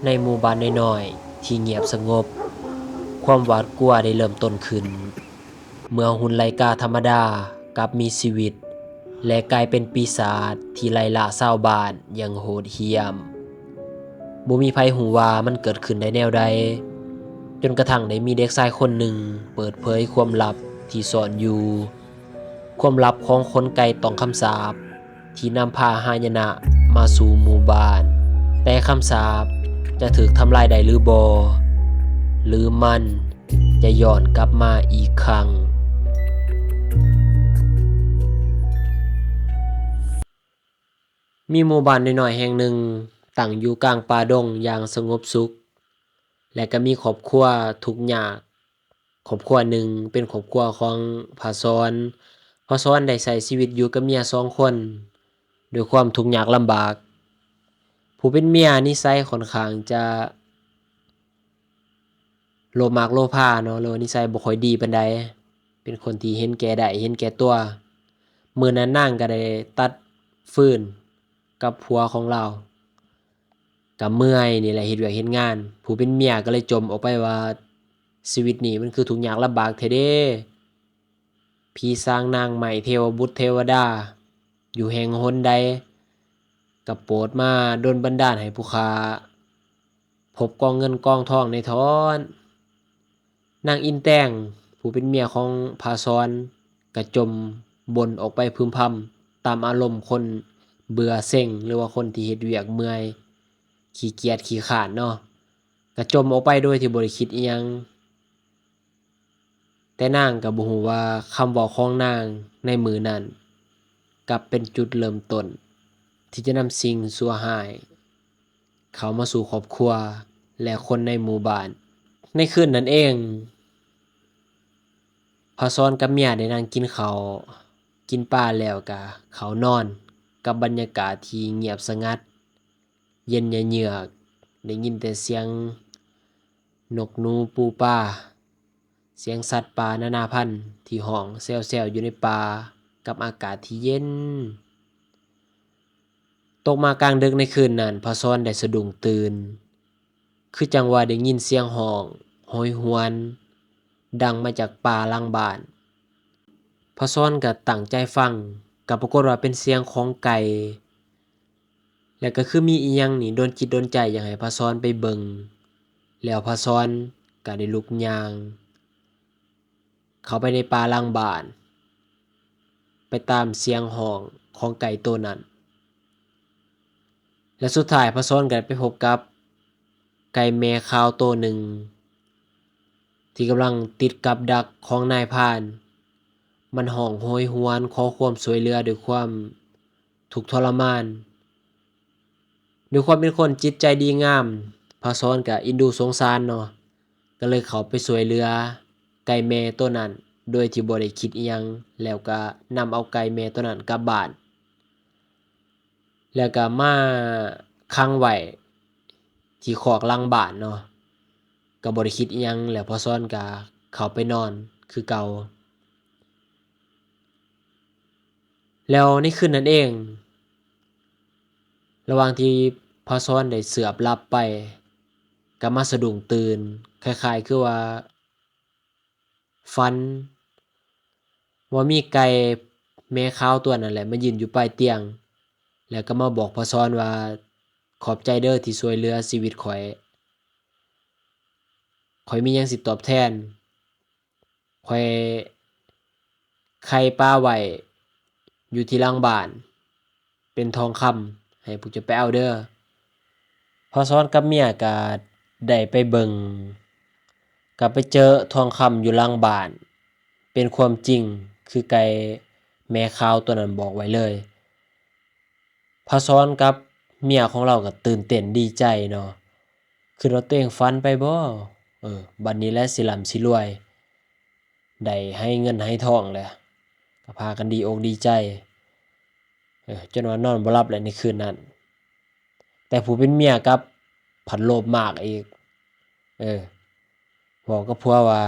ໃນໝູ່ບ້ານນ້ອຍໆທີ່ງຽບສະຫງົບ, ຄວາມຫວາດກົວໄດ້ເລີ່ມຕົ້ນຂຶ້ນ ເມື່ອຫຸ່ນໄລກາທຳມະດາກັບມີຊີວິດ ແລະ ກາຍເປັນປີສາດທີ່ໄລ່ລ່າຊາວບ້ານຢ່າງໂຫດຫ້ຽມ. ບໍ່ມີໃຜຮູ້ວ່າມັນເກີດຂຶ້ນໄດ້ແນວໃດ, ຈົນກະທັ່ງໄດ້ມີເດັກຊາຍຄົນໜຶ່ງເປີດເຜີຍຄວາມລັບທີ່ຊ່ອນຢູ່, ຄວາມລັບຂອງຂົນໄກ່ຕ້ອງຄຳສາບ ທີ່ນຳພາຫາຍະນະມາສູ່ໝູ່ບ້ານ. ແຕ່ຄຳສາບຈະຖືກທຳລາຍໄດ້ຫຼືບໍ່ ຫຼືມັນຈະຍ້ອນກັບມາອີກຄັ້ງ? ມີໝູ່ບ້ານນ້ອຍໆແຫ່ງໜຶ່ງຕັ້ງຢູ່ກາງປ່າດົງຢ່າງສະຫງົບສຸກ ແລະ ກໍມີຄອບຄົວທຸກຍາກ. ຄອບຄົວໜຶ່ງເປັນຄອບຄົວຂອງພະສອນ. ພະສອນໄດ້ໃຊ້ຊີວິດຢູ່ກັບເມຍສອງຄົນດ້ວຍຄວາມທຸກຍາກລຳບາກ. ຜູ້ເປັນເມຍນິໄສຂ້ອນຂ້າງຈະໂລພມາກໂລພາເນາະ, ຫຼືວ່ານິໄສບໍ່ຄ່ອຍດີປານໃດ, ເປັນຄົນທີ່ເຫັນແກ່ໄດ້ເຫັນແກ່ຕົວ. ມື້ນັ້ນນາງກໍໄດ້ຕັດຟືນກັບຜົວຂອງລາວ. ກະເມື່ອຍນີ້ແຫຼະ ເຮັດວຽກເຮັດງານ, ຜູ້ເປັນເມຍກໍເລີຍຈົ່ມອອກໄປວ່າ ຊີວິດນີ້ມັນຄືທຸກຍາກລຳບາກແທ້ເດ້. ຜີສາງນາງໄມ້ ເທວະບຸດເທວະດາ ຢູ່ແຫ່ງຫົນໃດ ກໍໂປດມາດົນບັນດານໃຫ້ຜູ້ຂ້າພົບກອງເງິນກອງທອງແດ່ທ້ອນ. ນາງອິນແຕງ ຜູ້ເປັນເມຍຂອງພະສອນ ກະຈົ່ມບົ່ນອອກໄປພຶມພຳຕາມອາລົມຄົນເບື່ອເຊັງ ຫຼືວ່າຄົນທີ່ເຮັດວຽກເມື່ອຍ ຂີ້ກຽດຂີ້ຄ້ານເນາະ, ກະຈົ່ມອອກໄປໂດຍທີ່ບໍ່ໄດ້ຄິດອີ່ຫຍັງ. ແຕ່ນາງກໍບໍ່ຮູ້ວ່າຄຳເວົ້າຂອງນາງໃນມື້ນັ້ນ ກັບເປັນຈຸດເລີ່ມຕົ້ນທີ່ຈະນຳສິ່ງຊົ່ວຮ້າຍ ເຂົ້າມາສູ່ຄອບຄົວ ແລະ ຄົນໃນໝູ່ບ້ານ. ໃນຄືນນັ້ນເອງ ພະສອນກັບເມຍໄດ້ນັ່ງກິນເຂົ້າກິນປາແລ້ວກະເຂົ້ານອນ ກັບບັນຍາກາດທີ່ງຽບສະຫງັດ ເຢັນຍະເຍືອກ, ໄດ້ຍິນແຕ່ສຽງນົກໜູປູປາ, ສຽງສັດປ່ານານາພັນທີ່ຮ້ອງແຊວໆຢູ່ໃນປ່າ ກັບອາກາດທີ່ເຢັນ. ຕົກມາກາງດຶກໃນຄືນນັ້ນ ພະສອນໄດ້ສະດຸ້ງຕື່ນ ຄືຈັ່ງວ່າໄດ້ຍິນສຽງຮ້ອງໂຫຍຫວນດັງມາຈາກປ່າຫຼັງບ້ານ. ພະສອນກໍຕັ້ງໃຈຟັງ, ກໍປາກົດວ່າເປັນສຽງຂອງໄກ່ ແລ້ວກໍຄືມີອີ່ຫຍັງນີ້ດົນຈິດດົນໃຈຢາກໃຫ້ພະສອນໄປເບິ່ງ, ແລ້ວພະສອນກໍໄດ້ລຸກຍ່າງເຂົ້າໄປໃນປ່າຫຼັງບ້ານ ໄປຕາມສຽງຮ້ອງຂອງໄກ່ໂຕນັ້ນ. ແລະ ສຸດທ້າຍພະສອນກໍໄດ້ໄປພົບກັບໄກ່ແມ່ຂາວໂຕໜຶ່ງ ທີ່ກຳລັງຕິດກັບດັກຂອງນາຍພານ. ມັນຮ້ອງໂຫຍຫວນຂໍຄວາມຊ່ວຍເຫຼືອດ້ວຍຄວາມທຸກທໍລະມານ. ດ້ວຍຄວາມເປັນຄົນຈິດໃຈດີງາມ, ພະສອນກໍເອັນດູສົງສານເນາະ, ກໍເລີຍເຂົ້າໄປຊ່ວຍເຫຼືອໄກ່ແມ່ໂຕນັ້ນໂດຍທີ່ບໍ່ໄດ້ຄິດອີ່ຫຍັງ, ແລ້ວກໍນຳເອົາໄກ່ແມ່ໂຕນັ້ນກັບບ້ານ. ແລ້ວກໍມາຂັງໄວ້ທີ່ຄອກຫຼັງບ້ານເນາະ, ກໍບໍ່ໄດ້ຄິດອີ່ຫຍັງ, ແລ້ວພໍ່ສອນກໍເຂົ້າໄປນອນຄືເກົ່າ. ແລ້ວໃນຄືນນັ້ນເອງ, ລະຫວ່າງທີ່ພໍ່ສອນໄດ້ເຊືອບຫຼັບໄປ, ກໍມາສະດຸ້ງຕື່ນ, ຄ້າຍໆຄືວ່າ ຝັນວ່າມີໄກ່ແມ່ຂາວຕົວນັ້ນແຫຼະມາຢືນຢູ່ປາຍຕຽງ ແລ້ວກໍມາບອກພໍ່ສອນວ່າ ຂອບໃຈເດີທີ່ຊ່ວຍເຫຼືອຊີວິດຂ້ອຍ, ຂ້ອຍມີຫຍັງຊິຕອບແທນ? ຂ້ອຍໄຂ່ປາໄວ້ຢູ່ທີ່ຫຼັງບ້ານ ເປັນທອງຄຳ ໃຫ້ພວກເຈົ້າໄປເອົາເດີ. ພໍ່ສອນກັບເມຍກໍໄດ້ໄປເບິ່ງ, ກໍໄປເຈີທອງຄຳຢູ່ຫຼັງບ້ານ ເປັນຄວາມຈິງຄືໄກ່ແມ່ຂາວຕົວນັ້ນບອກໄວ້ເລີຍ. ພໍ່ສອນກັບເມຍຂອງລາວກໍຕື່ນເຕັ້ນດີໃຈເນາະ, ຄິດວ່າຕົວເອງຝັນໄປບໍ? ເອີ, ບັດນີ້ແຫຼະຊິລ່ຳຊິລວຍ. ໄດ້ໄຫເງິນໄຫທອງແຫຼະ ກໍພາກັນດີອົກດີໃຈ ເອີ ຈົນວ່ານອນບໍ່ຫຼັບແຫຼະໃນຄືນນັ້ນ. ແຕ່ຜູ້ເປັນເມຍກັບພັດໂລບມາກອີກ ເອີ ເວົ້າກັບຜົວວ່າ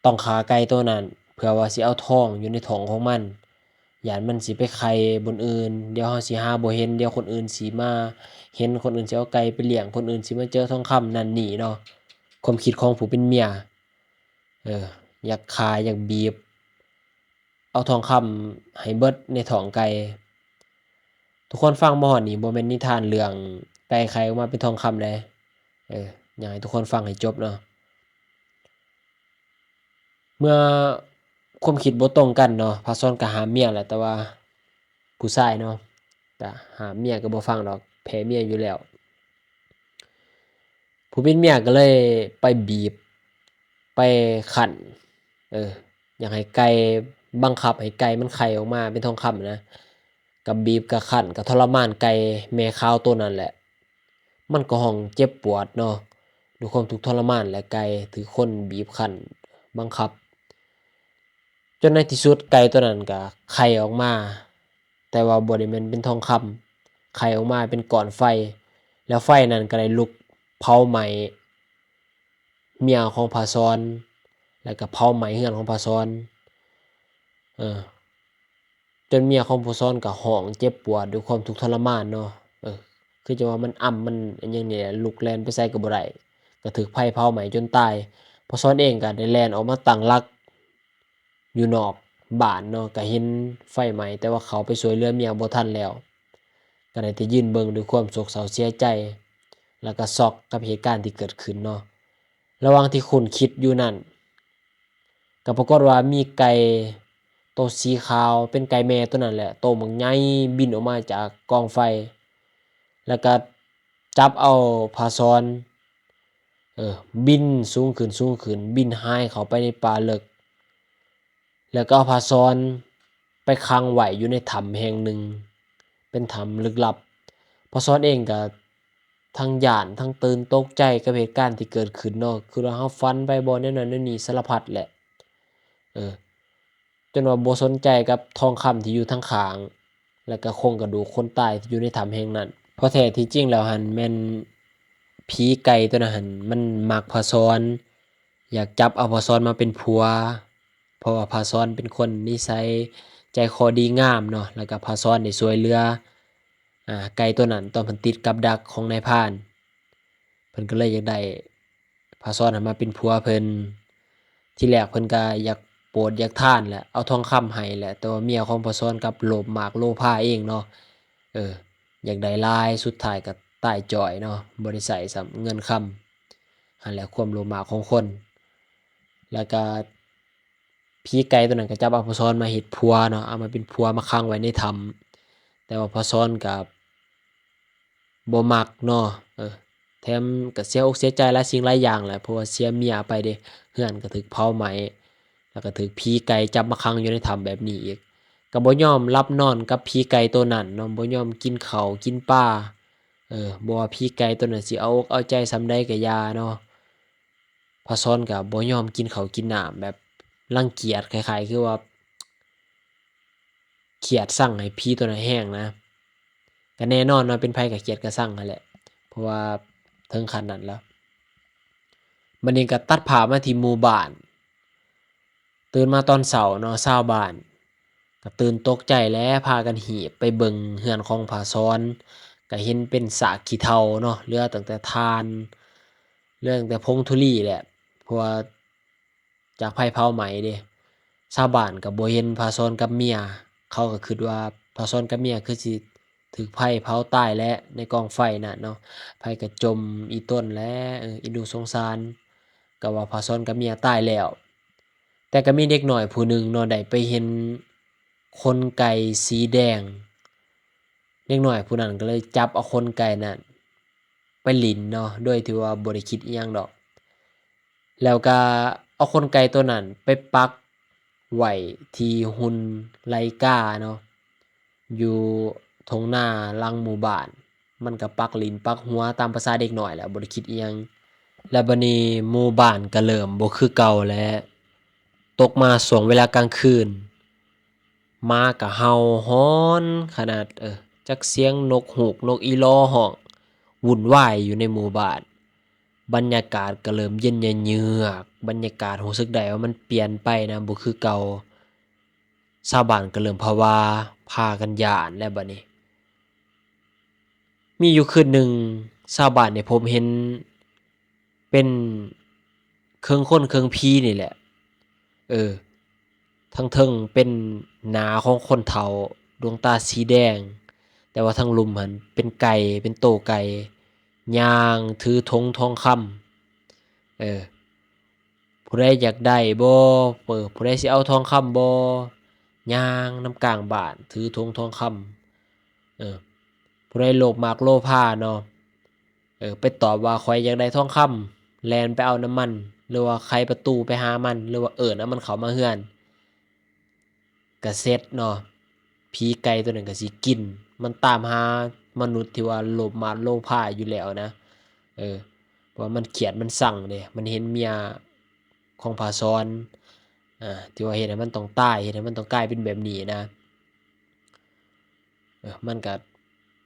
ຕ້ອງຂ້າໄກ່ໂຕນັ້ນ ເພື່ອວ່າຊິເອົາທອງຢູ່ໃນທ້ອງຂອງມັນ. ຢ້ານມັນຊິໄປໄຂ່ບ່ອນອື່ນ, ດຽວເຮົາຊິຫາບໍ່ເຫັນ, ດຽວຄົນອື່ນຊິມາເຫັນ, ຄົນອື່ນຊິເອົາໄກ່ໄປລ້ຽງ, ຄົນອື່ນຊິມາເຈີທອງຄຳນັ້ນນີ້ເນາະ. ຄວາມຄິດຂອງຜູ້ເປັນເມຍ ເອີ ຢາກຂ້າ ຢາກບີບ ເອົາທອງຄຳໃຫ້ເບິດໃນທ້ອງໄກ່. ທຸກຄົນຟັງມາຮອດນີ້ ບໍ່ແມ່ນນິທານເລື່ອງໄກ່ໄຂ່ອອກມາເປັນທອງຄຳເດ້. ເອີ ຢາກໃຫ້ທຸກຄົນຟັງໃຫ້ຈົບເນາະ. ເມື່ອຄວາມຄິດບໍ່ຕົງກັນເນາະ, ພາສອນກໍຫ້າມເມຍແຫຼະ, ແຕ່ວ່າຜູ້ຊາຍເນາະ ກໍຫ້າມເມຍກໍບໍ່ຟັງດອກ, ແພ້ເມຍຢູ່ແລ້ວ. ຜູ້ເປັນເມຍກໍເລີຍໄປບີບ ໄປຂັ້ນ ເອີ ຢາກໃຫ້ໄກ່ ບັງຄັບໃຫ້ໄກ່ມັນໄຂ່ອອກມາເປັນທອງຄຳນະ, ກໍບີບກໍຂັ້ນ ກໍທໍລະມານໄກ່ແມ່ຂາວໂຕນັ້ນແຫຼະ. ມັນກໍຮ້ອງເຈັບປວດເນາະ ດ້ວຍຄວາມທຸກທໍລະມານ ແລະ ໄກ່ຖືກຄົນບີບຂັ້ນບັງຄັບ. ຈົນໃນທີ່ສຸດໄກ່ຕົວນັ້ນກໍໄຂ່ອອກມາ, ແຕ່ວ່າບໍ່ໄດ້ແມ່ນເປັນທອງຄຳ, ໄຂ່ອອກມາເປັນກ້ອນໄຟ, ແລ້ວໄຟນັ້ນກໍໄດ້ລຸກເຜົາໄໝ້ເມຍຂອງພາສອນ ແລ້ວກໍເຜົາໄໝ້ເຮືອນຂອງພາສອນ. ເອີ ຈົນເມຍຂອງພາສອນກໍຮ້ອງເຈັບປວດດ້ວຍຄວາມທຸກທໍລະມານເນາະ, ເອີ ຄືຈະວ່າມັນອຳ ມັນຫຍັງນີ້ແຫຼະ, ລຸກແລ່ນໄປໃສກໍບໍ່ໄດ້, ກໍຖືກໄຟເຜົາໄໝ້ຈົນຕາຍ. ພາສອນເອງກໍໄດ້ແລ່ນອອກມາຕັ້ງຫຼັກ ຢູ່ນອກບ້ານເນາະ, ກໍເຫັນໄຟໄໝ້ ແຕ່ວ່າເຂົ້າໄປຊ່ວຍເຫຼືອເມຍບໍ່ທັນແລ້ວ, ກໍໄດ້ແຕ່ຢືນເບິ່ງດ້ວຍຄວາມໂສກເສົ້າເສຍໃຈ ແລ້ວກໍຊັອກກັບເຫດການທີ່ເກີດຂຶ້ນເນາະ. ລະຫວ່າງທີ່ຄຸນຄິດຢູ່ນັ້ນ ກໍປາກົດວ່າມີໄກ່ໂຕສີຂາວ ເປັນໄກ່ແມ່ໂຕນັ້ນແຫຼະ ໂຕບັກໃຫຍ່ ບິນອອກມາຈາກກອງໄຟ ແລ້ວກໍຈັບເອົາພາສອນ ເອີ ບິນສູງຂຶ້ນ ສູງຂຶ້ນ ບິນຫາຍເຂົ້າໄປໃນປ່າເລິກ ແລ້ວກໍເອົາພາສອນໄປຂັງໄວ້ຢູ່ໃນຖ້ຳແຫ່ງໜຶ່ງ ເປັນຖ້ຳລຶກລັບ. ພາສອນເອງກໍທັງຢ້ານ ທັງຕື່ນຕົກໃຈກັບເຫດການທີ່ເກີດຂຶ້ນເນາະ, ຄືວ່າເຮົາຝັນໄປບໍ່ ແນວນັ້ນແນວນີ້ສາລະພັດແຫຼະ ເອີ ຈົນວ່າບໍ່ສົນໃຈກັບທອງຄຳທີ່ຢູ່ທາງຂ້າງ ແລະກະໂຄງກະດູກຄົນຕາຍທີ່ຢູ່ໃນຖ້ຳແຫ່ງນັ້ນ. ເພາະແທ້ທີ່ຈິງແລ້ວຫັ້ນແມ່ນຜີໄກ່ຕົວນັ້ນຫັ້ນ ມັນມັກພະສອນ, ຢາກຈັບເອົາພະສອນມາເປັນຜົວ, ເພາະວ່າພະສອນເປັນຄົນນິໄສໃຈຄໍດີງາມເນາະ, ແລ້ວກະພະສອນໄດ້ຊ່ວຍເຫຼືອ ອາ ໄກ່ຕົວນັ້ນຕອນເພິ່ນຕິດກັບດັກຂອງນາຍພານ. ເພິ່ນກໍເລີຍຢາກໄດ້ພະສອນຫັ້ນມາເປັນຜົວເພິ່ນ. ທີແລກເພິ່ນກໍຢາກໂປດຢາກທານແຫຼະ, ເອົາທອງຄຳໃຫ້ແຫຼະ, ແຕ່ວ່າເມຍຂອງພະສອນກັບໂລບມາກໂລພາເອງເນາະ, ເອີ ຢາກໄດ້ຫຼາຍ, ສຸດທ້າຍກໍຕາຍຈ້ອຍເນາະ, ບໍ່ໄດ້ໃຊ້ຊ້ຳເງິນຄຳ. ຫັ້ນແຫຼະຄວາມໂລບມາກຂອງຄົນ. ແລ້ວກໍ ຜີໄກ່ຕົວນັ້ນກໍຈັບເອົາພະສອນມາເຮັດຜົວເນາະ, ເອົາມາເປັນຜົວ ມາຂັງໄວ້ໃນຖ້ຳ. ແຕ່ວ່າພະສອນກໍບໍ່ມັກເນາະ, ເອີ ແຖມກໍເສຍອົກເສຍໃຈຫຼາຍສິ່ງຫຼາຍຢ່າງແຫຼະ, ເພາະວ່າເສຍເມຍໄປເດ້, ເຮືອນກໍຖືກເຜົາໄໝ້, ແລ້ວກໍຖືກຜີໄກ່ຈັບມາຂັງຢູ່ໃນຖ້ຳແບບນີ້ອີກ. ກໍບໍ່ຍອມຫຼັບນອນກັບຜີໄກ່ໂຕນັ້ນເນາະ, ບໍ່ຍອມກິນເຂົ້າກິນປາ, ເອີ ບໍ່ວ່າຜີໄກ່ໂຕນັ້ນຊິເອົາອົກເອົາໃຈສ່ຳໃດກໍຢ່າເນາະ. ພະສອນກໍບໍ່ຍອມກິນເຂົ້າກິນນ້ຳ, ແບບລັງກຽດ, ຄ້າຍໆຄືວ່າຄຽດຊັງໃຫ້ຜີຕົວນັ້ນແຮງນະ. ກໍແນ່ນອນເນາະ, ເປັນໃຜກໍຄຽດກໍຊັງຫັ້ນແຫຼະ, ເພາະວ່າເຖິງຂັ້ນນັ້ນແລ້ວ. ບັດນີ້ກໍຕັດພາບມາທີ່ໝູ່ບ້ານ. ຕື່ນມາຕອນເຊົ້າເນາະ, ຊາວບ້ານກໍຕື່ນຕົກໃຈແຫຼະ, ພາກັນຮີບໄປເບິ່ງເຮືອນຂອງພະສອນ, ກໍເຫັນເປັນຊາກຂີ້ເຖົ່າເນາະ, ເຫຼືອຕັ້ງແຕ່ຖ່ານ, ເຫຼືອຕັ້ງແຕ່ຜົງທຸລີແຫຼະ, ເພາະວ່າຈາກໄຟເຜົາໄໝ້ເດ້. ຊາວບ້ານກໍບໍ່ເຫັນພະສອນກັບເມຍ, ເຂົາກໍຄິດວ່າພະສອນກັບເມຍຄືຊິ ຖືກໄຟເຜົາຕາຍແຫຼະ ໃນກອງໄຟນັ້ນເນາະ, ໃຜກໍຈົ່ມອີ່ຕົນແຫຼະ, ເອີ ເອັນດູສົງສານ, ກໍວ່າພະສອນກັບເມຍຕາຍແລ້ວ. ແຕ່ກໍມີເດັກນ້ອຍຜູ້ໜຶ່ງເນາະ ໄດ້ໄປເຫັນຂົນໄກ່ສີແດງ, ເດັກນ້ອຍຜູ້ນັ້ນກໍເລີຍຈັບເອົາຂົນໄກ່ນັ້ນໄປຫຼິ້ນເນາະ ໂດຍທີ່ວ່າບໍ່ໄດ້ຄິດອີ່ຫຍັງດອກ. ແລ້ວກະເອົາຂົນໄກ່ໂຕນັ້ນໄປປັກໄວ້ທີ່ຫຸ່ນໄລກາເນາະ ຢູ່ທົ່ງນາຫຼັງໝູ່ບ້ານ. ມັນກະປັກຫຼິ້ນປັກຫົວຕາມພາສາເດັກນ້ອຍແຫຼະ ບໍ່ໄດ້ຄິດອີ່ຫຍັງ. ແລ້ວບາດນີ້ໝູ່ບ້ານກະເລີ່ມບໍ່ຄືເກົ່າແຫຼະ. ຕົກມາຊ່ວງເວລາກາງຄືນ ໝາກະເຫົ່າຫອນຂະໜາດ, ເອີ ຈັກສຽງນົກຫູກນົກອີ່ຫຼໍຮ້ອງ ວຸ່ນວາຍຢູ່ໃນໝູ່ບ້ານ. ບັນຍາກາດກໍເລີ່ມເຢັນຍະເຍືອກ, ບັນຍາກາດຮູ້ສຶກໄດ້ວ່າມັນປ່ຽນໄປນະ, ບໍ່ຄືເກົ່າ. ຊາວບ້ານກໍເລີ່ມພະວາ ພາກັນຢ້ານແລ້ວບາດນີ້. ມີຢູ່ຄືນໜຶ່ງ ຊາວບ້ານໄດ້ພົບເຫັນເປັນເຄິ່ງຄົນເຄິ່ງຜີນີ້ແຫຼະ. ເອີ ທາງເທິງເປັນໜ້າຂອງຄົນເຖົ້າ ດວງຕາສີແດງ, ແຕ່ວ່າທາງລຸ່ມຫັ້ນເປັນໄກ່ ເປັນໂຕໄກ່ ຍ່າງຖືຖົງທອງຄຳ. ເອີ ຜູ້ໃດຢາກໄດ້ບໍ່? ເອີ ຜູ້ໃດຊິເອົາທອງຄຳບໍ່? ຍ່າງນຳກາງບ້ານ ຖືຖົງທອງຄຳ. ເອີ ຜູ້ໃດໂລບມາກໂລພາເນາະ, ເອີ ໄປຕອບວ່າ ຂ້ອຍຢາກໄດ້ທອງຄຳ, ແລ່ນໄປເອົານຳມັນ ຫຼືວ່າໄຂປະຕູໄປຫາມັນ ຫຼືວ່າເອີ້ນເອົາມັນເຂົ້າມາເຮືອນ ກະເສັດເນາະ. ຜີໄກ່ໂຕນັ້ນກະຊິກິນ, ມັນຕາມຫາມະນຸດທີ່ວ່າໂລບມາກໂລພາຢູ່ແລ້ວນະ. ເອີ ເພາະວ່າມັນຄຽດມັນຊັງເດ້, ມັນເຫັນເມຍຂອງພະສອນ ອ່າ ທີ່ວ່າເຮັດໃຫ້ມັນຕ້ອງຕາຍ, ເຮັດໃຫ້ມັນຕ້ອງກາຍເປັນແບບນີ້ນະ. ເອີ ມັນກະ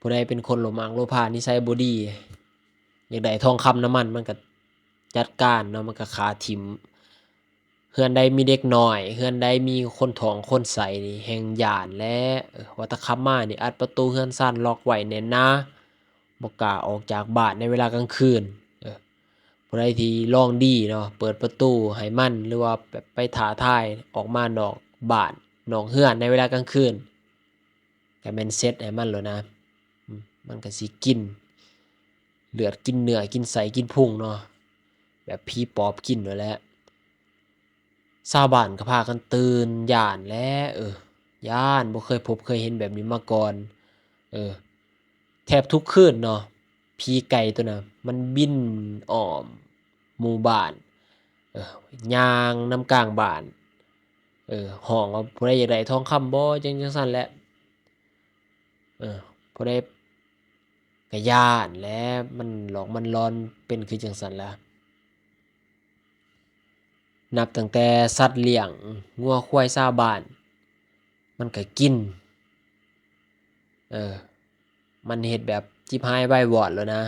ຜູ້ໃດເປັນຄົນໂລບມາກໂລພາ ນິໄສບໍ່ດີ ຢາກໄດ້ທອງຄຳນຳມັນ ມັນກະຈັດການເນາະ, ມັນກະຂ້າຖິ້ມ. ເຮືອນໃດມີເດັກນ້ອຍ ເຮືອນໃດມີຄົນທ້ອງຄົນໄສ້ນີ້ແຮ່ງຢ້ານແຫຼະ. ເອີ ວ່າແຕ່ຄຳມານີ້ ອັດປະຕູເຮືອນຊານລັອກໄວ້ແໜ້ນໜາ, ບໍ່ກ້າອອກຈາກບ້ານໃນເວລາກາງຄືນ. ເອີ ຜູ້ໃດທີ່ລອງດີເນາະ ເປີດປະຕູໃຫ້ມັນ ຫຼືວ່າແບບໄປທ້າທາຍອອກມານອກບ້ານນອກເຮືອນໃນເວລາກາງຄືນ ກະແມ່ນເສັດໃຫ້ມັນໂລດນະ. ອືມ ມັນກະຊິກິນເລືອດ ກິນເນື້ອ ກິນໄສ້ ກິນພຸງເນາະ, ແບບຜີປອບກິນໂລດແຫຼະ. ຊາວບ້ານກະພາກັນຕື່ນຢ້ານແຫຼະ. ເອີ ຢ້ານ ບໍ່ເຄີຍພົບເຄີຍເຫັນແບບນີ້ມາກ່ອນ. ເອີ ແທບທຸກຄືນເນາະ ຜີໄກ່ໂຕນັ້ນມັນບິນອ້ອມໝູ່ບ້ານ ເອີ ຍ່າງນຳກາງບ້ານ ເອີ ຮ້ອງວ່າ ຜູ້ໃດຢາກໄດ້ທອງຄຳບໍ່? ຈັ່ງ ຈັ່ງຊັ້ນແຫຼະ. ເອີ ຜູ້ໃດກະຢ້ານແຫຼະ, ມັນຫຼອກມັນຫຼອນເປັນຄືຈັ່ງຊັ້ນລະ. ນັບຕັ້ງແຕ່ສັດລ້ຽງ ງົວຄວາຍຊາວບ້ານ ມັນກະກິນ. ເອີ ມັນເຮັດແບບຈິບຫາຍວາຍວອດໂລດນະ.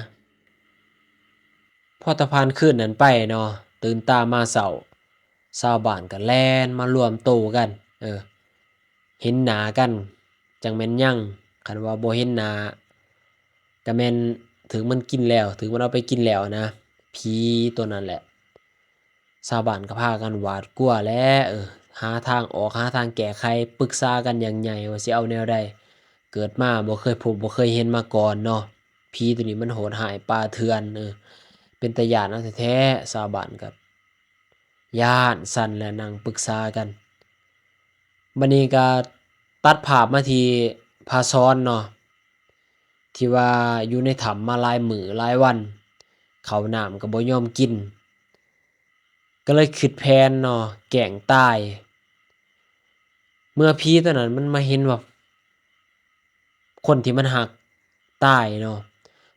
ພໍແຕ່ຜ່ານຄືນນັ້ນໄປເນາະ, ຕື່ນຕາມາເຊົ້າ ຊາວບ້ານກະແລ່ນມາລວມໂຕກັນ. ເອີ ເຫັນໜ້າກັນຈັ່ງແມ່ນຍັງ, ຄັນວ່າບໍ່ເຫັນໜ້າກະແມ່ນຖືກມັນກິນແລ້ວ ຖືກມັນເອົາໄປກິນແລ້ວນະ ຜີໂຕນັ້ນແຫຼະ. ຊາວບ້ານກະພາກັນຫວາດກົວແຫຼະ. ເອີ ຫາທາງອອກ ຫາທາງແກ້ໄຂ ປຶກສາກັນຢ່າງໃຫຍ່ວ່າຊິເອົາແນວໃດ. ເກີດມາບໍ່ເຄີຍພົບບໍ່ເຄີຍເຫັນມາກ່ອນເນາະ, ຜີໂຕນີ້ມັນໂຫດຮ້າຍປ່າເຖື່ອນ. ເອີ ເປັນຕາຢ້ານເອົາແທ້ໆ. ຊາວບ້ານກະຢ້ານສັ່ນແຫຼະ ນັ່ງປຶກສາກັນ. ບາດນີ້ກະຕັດພາບມາທີ່ພະສອນເນາະ ທີ່ວ່າຢູ່ໃນຖ້ຳມາຫຼາຍມື້ຫຼາຍວັນ ເຂົ້ານ້ຳກະບໍ່ຍອມກິນ ກະເລີຍຄິດແຜນເນາະ ແກ້ງຕາຍ. ເມື່ອຜີໂຕນັ້ນມັນມາເຫັນວ່າຄົນທີ່ມັນຮັກຕາຍເນາະ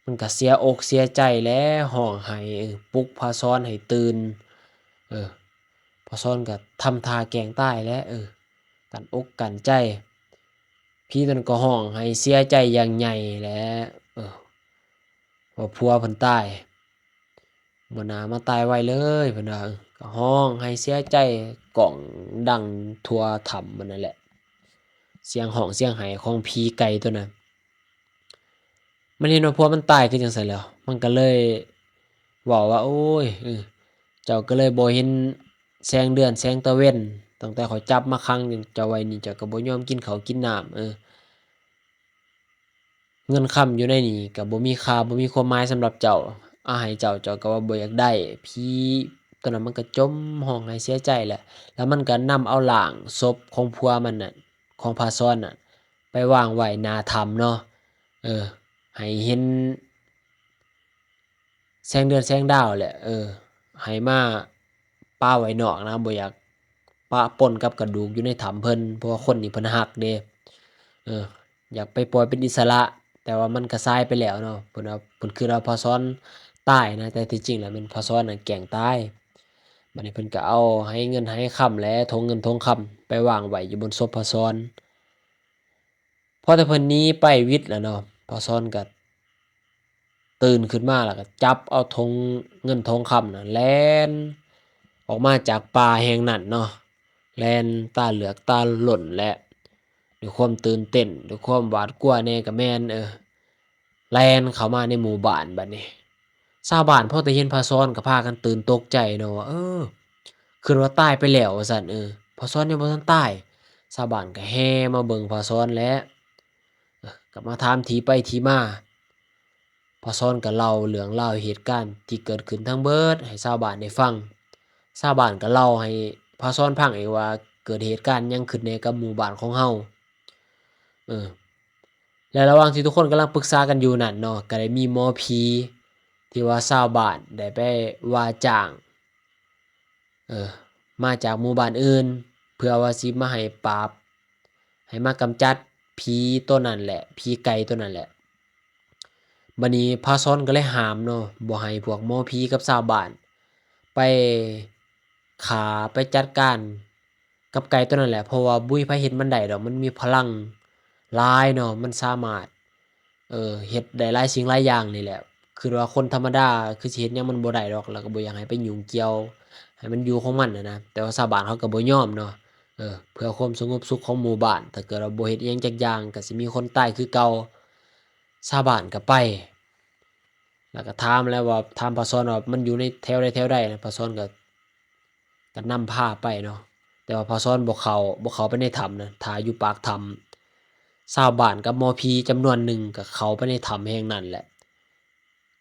ມັນກະເສຍອົກເສຍໃຈແຫຼະ ຮ້ອງໄຫ້ ເອີ ປຸກພະສອນໃຫ້ຕື່ນ. ເອີ ພະສອນກະທຳທ່າແກ້ງຕາຍແຫຼະ ເອີ ກັ້ນອົກກັ້ນໃຈ. ຜີໂຕນັ້ນກະຮ້ອງໄຫ້ເສຍໃຈຢ່າງໃຫຍ່ແຫຼະ ເອີ ວ່າຜົວເພິ່ນຕາຍ ບໍ່ໜ້າມາຕາຍໄວເລີຍ ເພິ່ນວ່າ. ເອີ ກະຮ້ອງໄຫ້ເສຍໃຈ ກ້ອງດັງທົ່ວຖ້ຳມັນນັ້ນແຫຼະ ສຽງຮ້ອງສຽງໄຫ້ຂອງຜີໄກ່ໂຕນັ້ນ. ມັນເຫັນວ່າຜົວມັນຕາຍຄືຈັ່ງຊັ້ນແລ້ວ ມັນກະເລີຍເວົ້າວ່າ ໂອ້ຍ ເອີ ເຈົ້າກະເລີຍບໍ່ເຫັນແສງເດືອນແສງຕາເວັນ, ຕັ້ງແຕ່ຂ້ອຍຈັບມາຂັງເຈົ້າໄວ້ນີ້ ເຈົ້າກະບໍ່ຍອມກິນເຂົ້າກິນນ້ຳ. ເອີ ເງິນຄຳຢູ່ໃນນີ້ກະບໍ່ມີຄ່າ ບໍ່ມີຄວາມໝາຍສຳລັບເຈົ້າ, ເອົາໃຫ້ເຈົ້າ ເຈົ້າກະວ່າບໍ່ຢາກໄດ້. ຜີໂຕນັ້ນມັນກະຈົ່ມຮ້ອງໄຫ້ເສຍໃຈແຫຼະ ແລ້ວມັນກະນຳເອົາຮ່າງສົບຂອງຜົວມັນນັ້ນ ຂອງພະສອນນັ້ນ ໄປວາງໄວ້ໜ້າຖ້ຳເນາະ ເອີ ໃຫ້ເຫັນແສງເດືອນແສງດາວແຫຼະ ເອີ ໃຫ້ມາປະໄວ້ນອກນະ ບໍ່ຢາກປະປົນກັບກະດູກຢູ່ໃນຖ້ຳເພິ່ນ ເພາະວ່າຄົນນີ້ເພິ່ນຮັກເດ້ ເອີ ຢາກໄປປ່ອຍເປັນອິດສະຫຼະ ແຕ່ວ່າມັນກະສາຍໄປແລ້ວເນາະ. ເພິ່ນວ່າ ເພິ່ນຄິດວ່າພະສອນຕາຍນະ ແຕ່ທີ່ຈິງແລ້ວແມ່ນພະສອນນັ້ນແກ້ງຕາຍ. ບາດນີ້ເພິ່ນກະເອົາໄຫເງິນໄຫຄຳ ແລະ ຖົງເງິນຖົງຄຳໄປວາງໄວ້ຢູ່ບົນສົບພະສອນ. ພໍແຕ່ເພິ່ນໜີໄປຫວິດແລ້ວເນາະ ພະສອນກະຕື່ນຂຶ້ນມາ ແລ້ວກະຈັບເອົາຖົງເງິນຖົງຄຳນະ ແລ່ນອອກມາຈາກປ່າແຫ່ງນັ້ນເນາະ. ແລ່ນຕາເຫຼືອກຕາຫຼົ່ນ ແລະ ດ້ວຍຄວາມຕື່ນເຕັ້ນ ດ້ວຍຄວາມຫວາດກົວແດ່ກໍແມ່ນ ເອີ ແລ່ນເຂົ້າມາໃນໝູ່ບ້ານ. ບັດນີ້ຊາວບ້ານພໍໄດ້ເຫັນພະສອນກໍພາກັນຕື່ນຕົກໃຈເນາະວ່າ ເອີ ຄິດວ່າຕາຍໄປແລ້ວວ່າຊັ້ນ. ເອີ ພະສອນຍັງບໍ່ທັນຕາຍ. ຊາວບ້ານກໍແຫ່ມາເບິ່ງພະສອນແຫຼະ ກໍມາຖາມທີ່ໄປທີ່ມາ. ພະສອນກໍເລົ່າເລື່ອງລາວເຫດການທີ່ເກີດຂຶ້ນທັງເບິດໃຫ້ຊາວບ້ານໄດ້ຟັງ. ຊາວບ້ານກໍເລົ່າໃຫ້ພະສອນຟັງອີກວ່າເກີດເຫດການຫຍັງຂຶ້ນແດ່ກັບໝູ່ບ້ານຂອງເຮົາ. ເອີ ແລະ ລະຫວ່າງທີ່ທຸກຄົນກຳລັງປຶກສາກັນຢູ່ນັ້ນເນາະ ກໍໄດ້ມີໝໍຜີທີ່ວ່າຊາວບ້ານໄດ້ໄປວ່າຈ້າງ ເອີ ມາຈາກໝູ່ບ້ານອື່ນ ເພື່ອວ່າຊິມາໃຫ້ປາບ ໃຫ້ມາກຳຈັດຜີໂຕນັ້ນແຫຼະ ຜີໄກ່ໂຕນັ້ນແຫຼະ. ບັດນີ້ພະສອນກໍເລີຍຫ້າມເນາະ ບໍ່ໃຫ້ພວກໝໍຜີກັບຊາວບ້ານໄປຂ້າ ໄປຈັດການກັບໄກ່ໂຕນັ້ນແຫຼະ ເພາະວ່າບໍ່ມີໃຜເຮັດມັນໄດ້ດອກ ມັນມີພະລັງຫຼາຍເນາະ ມັນສາມາດ ເອີ ເຮັດໄດ້ຫຼາຍສິ່ງຫຼາຍຢ່າງນີ້ແຫຼະ. ຄືວ່າຄົນທຳມະດາຄືຊິເຮັດຫຍັງມັນບໍ່ໄດ້ດອກ ແລ້ວກໍບໍ່ຢາກໃຫ້ໄປຫຍຸ້ງກ່ຽວ ໃຫ້ມັນຢູ່ຂອງມັນຫັ້ນນະ. ແຕ່ວ່າຊາວບ້ານເຂົາກໍບໍ່ຍອມເນາະ ເອີ ເພື່ອຄວາມສະຫງົບສຸກຂອງໝູ່ບ້ານ ຖ້າເກີດວ່າບໍ່ເຮັດຫຍັງຈັກຢ່າງ ກໍຊິມີຄົນຕາຍຄືເກົ່າ. ຊາວບ້ານກໍໄປ ແລ້ວກໍຖາມແລ້ວວ່າ ຖາມພະສອນວ່າມັນຢູ່ໃນແຖວໃດແຖວໃດນະ ພະສອນກໍ ກໍນຳພາໄປເນາະ ແຕ່ວ່າພະສອນບໍ່ເຂົ້າ ບໍ່ເຂົ້າໄປໃນຖ້ຳນະ ຖ້າຢູ່ປາກຖ້ຳ. ຊາວບ້ານກັບໝໍຜີຈຳນວນໜຶ່ງກໍເຂົ້າໄປໃນຖ້ຳແຫ່ງນັ້ນແຫຼະ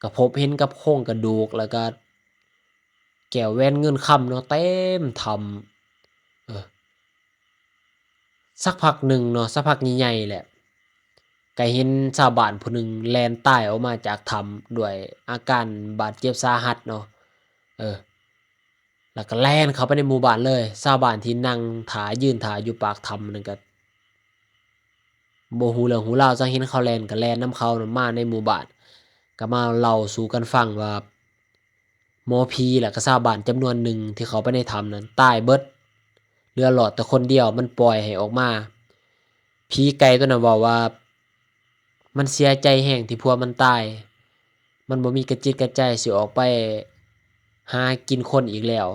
ກໍພົບເຫັນກັບໂຄງກະດູກ ແລ້ວກໍແກ້ວແຫວນເງິນຄຳເນາະ ເຕັມຖ້ຳ. ເອີ ສັກພັກໜຶ່ງເນາະ ສັກພັກໃຫຍ່ໆແຫຼະ ກໍເຫັນຊາວບ້ານຜູ້ໜຶ່ງແລ່ນຕາຍອອກມາຈາກຖ້ຳດ້ວຍອາການບາດເຈັບສາຫັດເນາະ ເອີ ແລ້ວກໍແລ່ນເຂົ້າໄປໃນໝູ່ບ້ານເລີຍ. ຊາວບ້ານທີ່ນັ່ງຖ້າ ຢືນຖ້າຢູ່ປາກຖ້ຳນັ້ນກໍບໍ່ຮູ້ເລື່ອງຮູ້ລາວ ຈັ່ງເຫັນເຂົາແລ່ນກໍແລ່ນນຳເຂົາມາໃນໝູ່ບ້ານ ກໍມາເລົ່າສູ່ກັນຟັງວ່າ ໝໍຜີ ແລະ ກໍຊາວບ້ານຈຳນວນໜຶ່ງທີ່ເຂົ້າໄປໃນຖ້ຳນັ້ນຕາຍເບິດ ເຫຼືອລອດແຕ່ຄົນດຽວ ມັນປ່ອຍໃຫ້ອອກມາ. ຜີໄກ່ຕົວນັ້ນເວົ້າວ່າ ມັນເສຍໃຈແຮງທີ່ຜົວມັນຕາຍ ມັນບໍ່ມີກະຈິດກະໃຈຊິອອກໄປຫາກິນຄົນອີກແລ້ວ.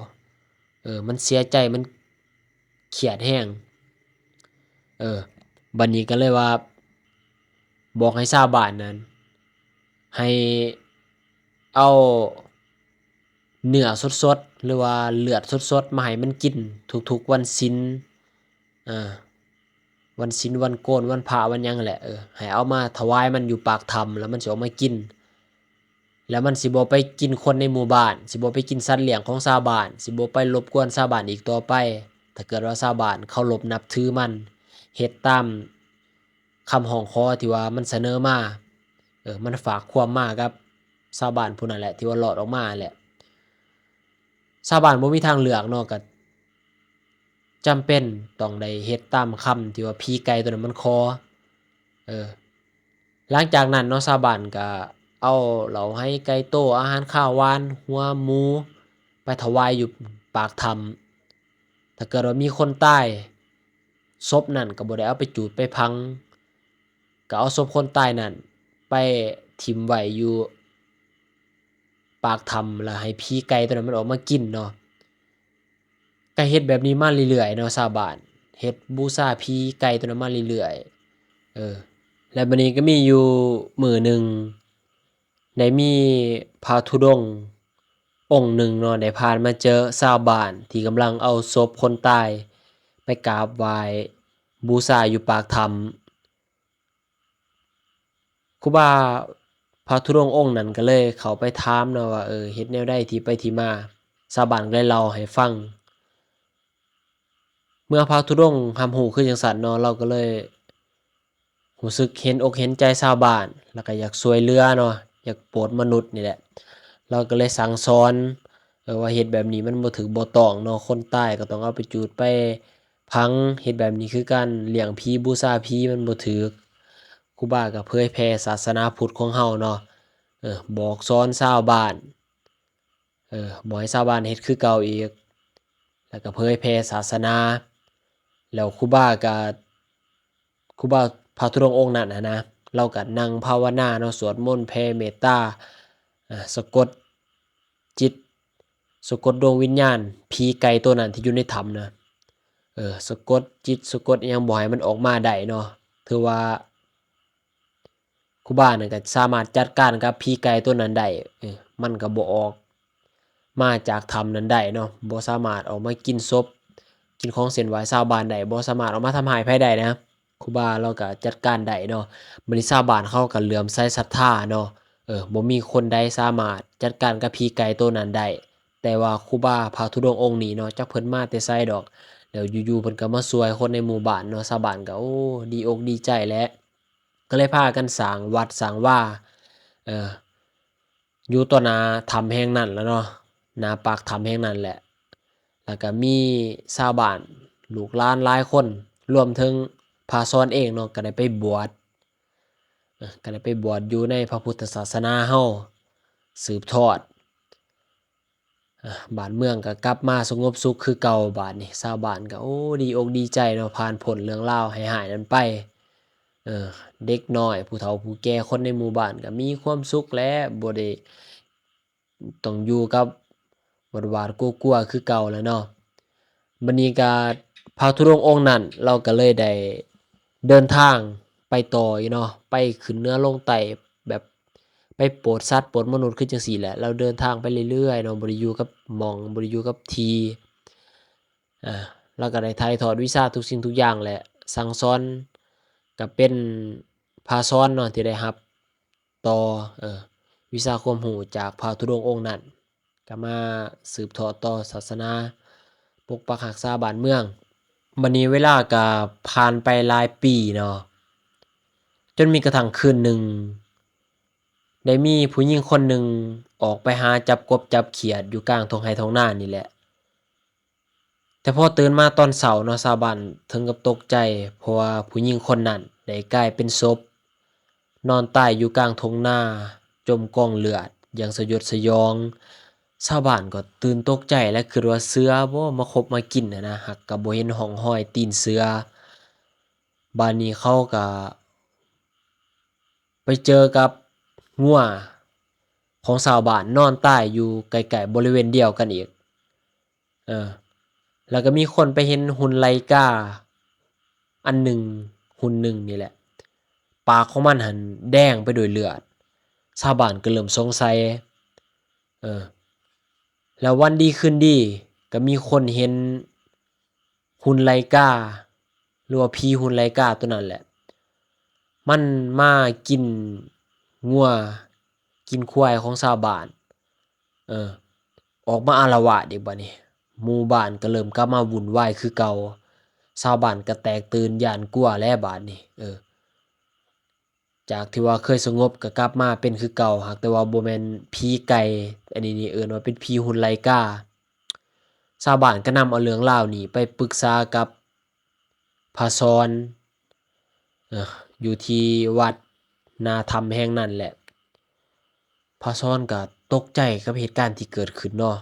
ເອີ ມັນເສຍໃຈ ມັນຄຽດແຮງ. ເອີ ບັດນີ້ກໍເລີຍວ່າ ບອກໃຫ້ຊາວບ້ານນັ້ນ ໃຫ້ເອົາເນື້ອສົດໆ ຫຼືວ່າເລືອດສົດໆ ມາໃຫ້ມັນກິນທຸກໆວັນສິນ ເອີ ວັນສິນ ວັນໂກນ ວັນພະ ວັນຫຍັງແຫຼະ ເອີ ໃຫ້ເອົາມາຖວາຍມັນຢູ່ປາກຖ້ຳ ແລ້ວມັນຊິອອກມາກິນ. ແລ້ວມັນຊິບໍ່ໄປກິນຄົນໃນໝູ່ບ້ານ ຊິບໍ່ໄປກິນສັດລ້ຽງຂອງຊາວບ້ານ ຊິບໍ່ໄປລົບກວນຊາວບ້ານອີກຕໍ່ໄປ. ຖ້າເກີດວ່າຊາວບ້ານເຄົາລົບນັບຖືມັນ ເຮັດຕາມຄຳຮ້ອງຂໍທີ່ວ່າມັນສະເໜີມາ ເອີ ມັນຝາກຄວາມມາກັບຊາວບ້ານຜູ້ນັ້ນແຫຼະ ທີ່ວ່າລອດອອກມາແຫຼະ. ຊາວບ້ານບໍ່ມີທາງເລືອກເນາະ ກໍຈຳເປັນຕ້ອງໄດ້ເຮັດຕາມຄຳທີ່ວ່າຜີໄກ່ຕົວນັ້ນມັນຂໍ. ເອີ ຫຼັງຈາກນັ້ນເນາະ ຊາວບ້ານກໍເອົາເຫຼົ້າໄຮໄກ່ໂຕ ອາຫານຄາວຫວານ ຫົວໝູ ໄປຖວາຍຢູ່ປາກຖ້ຳ. ຖ້າເກີດວ່າມີຄົນຕາຍ ສົບນັ້ນກໍບໍ່ໄດ້ເອົາໄປຈູດໄປຝັງ ກໍເອົາສົບຄົນຕາຍນັ້ນໄປຖິ້ມໄວ້ຢູ່ປາກຖ້ຳ ແລ້ວໃຫ້ຜີໄກ່ຕົວນັ້ນມັນອອກມາກິນເນາະ. ກໍເຮັດແບບນີ້ມາເລື້ອຍໆເນາະ ຊາວບ້ານ ເຮັດບູຊາຜີໄກ່ຕົວນັ້ນມາເລື້ອຍໆ. ເອີ ແລ້ວບັດນີ້ກໍມີຢູ່ມື້ໜຶ່ງ ໄດ້ມີພະທຸດົງອົງໜຶ່ງເນາະ ໄດ້ຜ່ານມາເຈີຊາວບ້ານທີ່ກຳລັງເອົາສົບຄົນຕາຍໄປກາບໄຫວ້ບູຊາຢູ່ປາກຖ້ຳ. ຄູບາ ພະທຸດົງອົງນັ້ນກໍເລີຍເຂົ້າໄປຖາມເນາະວ່າ ເອີ ເຮັດແນວໃດທີ່ໄປທີ່ມາ? ຊາວບ້ານກໍເລີຍເລົ່າໃຫ້ຟັງ. ເມື່ອພະທຸດົງຮັບຮູ້ຄືຈັ່ງຊັ້ນເນາະ ລາວກໍເລີຍຮູ້ສຶກເຫັນອົກເຫັນໃຈຊາວບ້ານ ແລ້ວກໍຢາກຊ່ວຍເຫຼືອເນາະ ຢາກໂປດມະນຸດນີ້ແຫຼະ. ລາວກໍເລີຍສັ່ງສອນ ເອີ ວ່າເຮັດແບບນີ້ມັນບໍ່ຖືກບໍ່ຕ້ອງເນາະ ຄົນຕາຍກໍຕ້ອງເອົາໄປຈູດໄປຝັງ ເຮັດແບບນີ້ຄືການລ້ຽງຜີ ບູຊາຜີ ມັນບໍ່ຖືກ. ຄູບາກໍເຜີຍແຜ່ສາສະໜາພຸດຂອງເຮົາເນາະ ເອີ ບອກສອນຊາວບ້ານ ເອີ ບໍ່ໃຫ້ຊາວບ້ານເຮັດຄືເກົ່າອີກ ແລ້ວກໍເຜີຍແຜ່ສາສະໜາ. ແລ້ວຄູບາກໍ ຄູບາພະທຸດົງອົງນັ້ນຫັ້ນນະ ລາວກໍນັ່ງພາວະນາເນາະ ສວດມົນ ແຜ່ເມດຕາ ອາ ສະກົດຈິດ ສະກົດດວງວິນຍານຜີໄກ່ໂຕນັ້ນທີ່ຢູ່ໃນຖ້ຳນະ. ເອີ ສະກົດຈິດສະກົດອີ່ຫຍັງບໍ່ໃຫ້ມັນອອກມາໄດ້ເນາະ. ຖືວ່າຄູບານັ້ນກໍສາມາດຈັດການກັບຜີໄກ່ໂຕນັ້ນໄດ້ ເອີ ມັນກໍບໍ່ອອກມາຈາກຖ້ຳນັ້ນໄດ້ເນາະ, ບໍ່ສາມາດອອກມາກິນສົບ ກິນຂອງເສັ້ນໄຫວ້ຊາວບ້ານໄດ້, ບໍ່ສາມາດອອກມາທຳຮ້າຍໃຜໄດ້ນະ. ຄູບາລາວກໍຈັດການໄດ້ເນາະ. ບັດນີ້ຊາວບ້ານເຂົາກໍເຫຼື້ອມໃສສັດທາເນາະ, ເອີ ບໍ່ມີຄົນໃດສາມາດຈັດການກັບຜີໄກ່ໂຕນັ້ນໄດ້. ແຕ່ວ່າຄູບາພະທຸດົງອົງນີ້ເນາະ ຈັກເພິ່ນມາແຕ່ໃສດອກ, ແລ້ວຢູ່ໆເພິ່ນກໍມາຊ່ວຍຄົນໃນໝູ່ບ້ານເນາະ. ຊາວບ້ານກໍ ໂອ້ ດີອົກດີໃຈແຫຼະ, ກໍເລີຍພາກັນສ້າງວັດສ້າງວາ ເອີ ຢູ່ຕໍ່ໜ້າຖ້ຳແຫ່ງນັ້ນລະເນາະ, ໜ້າປາກຖ້ຳແຫ່ງນັ້ນແຫຼະ. ແລ້ວກໍມີຊາວບ້ານລູກຫຼານຫຼາຍຄົນ ລວມເຖິງພະສອນເອງເນາະ ກໍໄດ້ໄປບວດ ເອີ ກໍໄດ້ໄປບວດຢູ່ໃນພະພຸດທະສາສະໜາເຮົາ ສືບທອດ. ເອີ ບ້ານເມືອງກໍກັບມາສະຫງົບສຸກຄືເກົ່າ. ບາດນີ້ຊາວບ້ານກໍ ໂອ້ ດີອົກດີໃຈເນາະ, ຜ່ານພົ້ນເລື່ອງລາວຮ້າຍໆນັ້ນໄປ. ເອີ ເດັກນ້ອຍ ຜູ້ເຖົ້າຜູ້ແກ່ ຄົນໃນໝູ່ບ້ານກໍມີຄວາມສຸກແຫຼະ, ບໍ່ໄດ້ຕ້ອງຢູ່ກັບຫວາດໆກົວໆຄືເກົ່າແລ້ວເນາະ. ບັດນີ້ກໍພະທຸດົງອົງນັ້ນ ລາວກໍເລີຍໄດ້ເດີນທາງໄປຕໍ່ອີກເນາະ, ໄປຂຶ້ນເໜືອລົງໃຕ້ ແບບໄປໂປດສັດໂປດມະນຸດຄືຈັ່ງຊີ້ແຫຼະ. ລາວເດີນທາງໄປເລື້ອຍໆເນາະ, ບໍ່ໄດ້ຢູ່ກັບໝ່ອງ ບໍ່ໄດ້ຢູ່ກັບທີ່. ອາ ລາວກໍໄດ້ຖ່າຍທອດວິຊາທຸກສິ່ງທຸກຢ່າງແຫຼະ, ສັ່ງສອນ ກໍເປັນພະສອນເນາະ ທີ່ໄດ້ຮັບຕໍ່ ເອີ ວິຊາຄວາມຮູ້ຈາກພະທຸດົງອົງນັ້ນ. ກໍມາສືບທອດຕໍ່ສາສະໜາ ປົກປັກຮັກສາບ້ານເມືອງ. ບັດນີ້ເວລາກໍຜ່ານໄປຫຼາຍປີເນາະ, ຈົນມີກະທັ່ງຄືນໜຶ່ງ ໄດ້ມີຜູ້ຍິງຄົນໜຶ່ງອອກໄປຫາຈັບກົບຈັບຂຽດຢູ່ກາງທົ່ງໄຮ່ທົ່ງນານີ້ແຫຼະ. ແຕ່ພໍຕື່ນມາຕອນເຊົ້າເນາະ, ຊາວບ້ານເຖິງກັບຕົກໃຈ ເພາະວ່າຜູ້ຍິງຄົນນັ້ນໄດ້ກາຍເປັນສົບ ນອນຕາຍຢູ່ກາງທົ່ງນາ ຈົມກອງເລືອດຢ່າງສະຫຍົດສະຫຍອງ. ຊາວບ້ານກໍຕື່ນຕົກໃຈ ແລະ ຄິດວ່າເສືອບໍ ມາຄົບມາກິນຫັ້ນນະ, ຫາກກໍບໍ່ເຫັນຮ່ອງຮອຍຕີນເສືອ. ບາດນີ້ເຂົາກໍໄປເຈີກັບງົວຂອງຊາວບ້ານນອນຕາຍຢູ່ໃກ້ໆບໍລິເວນດຽວກັນອີກ. ເອີ ແລ້ວກໍມີຄົນໄປເຫັນຫຸ່ນໄລກາອັນໜຶ່ງ ຫຸ່ນໜຶ່ງນີ້ແຫຼະ, ປາກຂອງມັນຫັ້ນແດງໄປດ້ວຍເລືອດ. ຊາວບ້ານກໍເລີ່ມສົງໄສ. ເອີ ແລ້ວວັນດີຄືນດີ ກໍມີຄົນເຫັນຫຸ່ນໄລກາ ຫຼືວ່າຜີຫຸ່ນໄລກາໂຕນັ້ນແຫຼະ, ມັນມາກິນງົວ ກິນຄວາຍຂອງຊາວບ້ານ. ເອີ ອອກມາອາລະວາດອີກບາດນີ້, ໝູ່ບ້ານກໍເລີ່ມກັບມາວຸ່ນວາຍຄືເກົ່າ. ຊາວບ້ານກໍແຕກຕື່ນຢ້ານກົວແຫຼະບາດນີ້. ເອີ ຈາກທີ່ວ່າເຄີຍສະຫງົບກໍກັບມາເປັນຄືເກົ່າ, ຫາກແຕ່ວ່າບໍ່ແມ່ນຜີໄກ່, ອັນນີ້ນີ້ເອີ້ນວ່າເປັນຜີຫຸ່ນໄລກາ. ຊາວບ້ານກໍນຳເອົາເລື່ອງລາວນີ້ໄປປຶກສາກັບ ພະສອນ ເອີ ຢູ່ທີ່ວັດໜ້າຖ້ຳແຫ່ງນັ້ນແຫຼະ. ພະສອນກໍຕົກໃຈກັບເຫດການທີ່ເກີດຂຶ້ນເນາະ,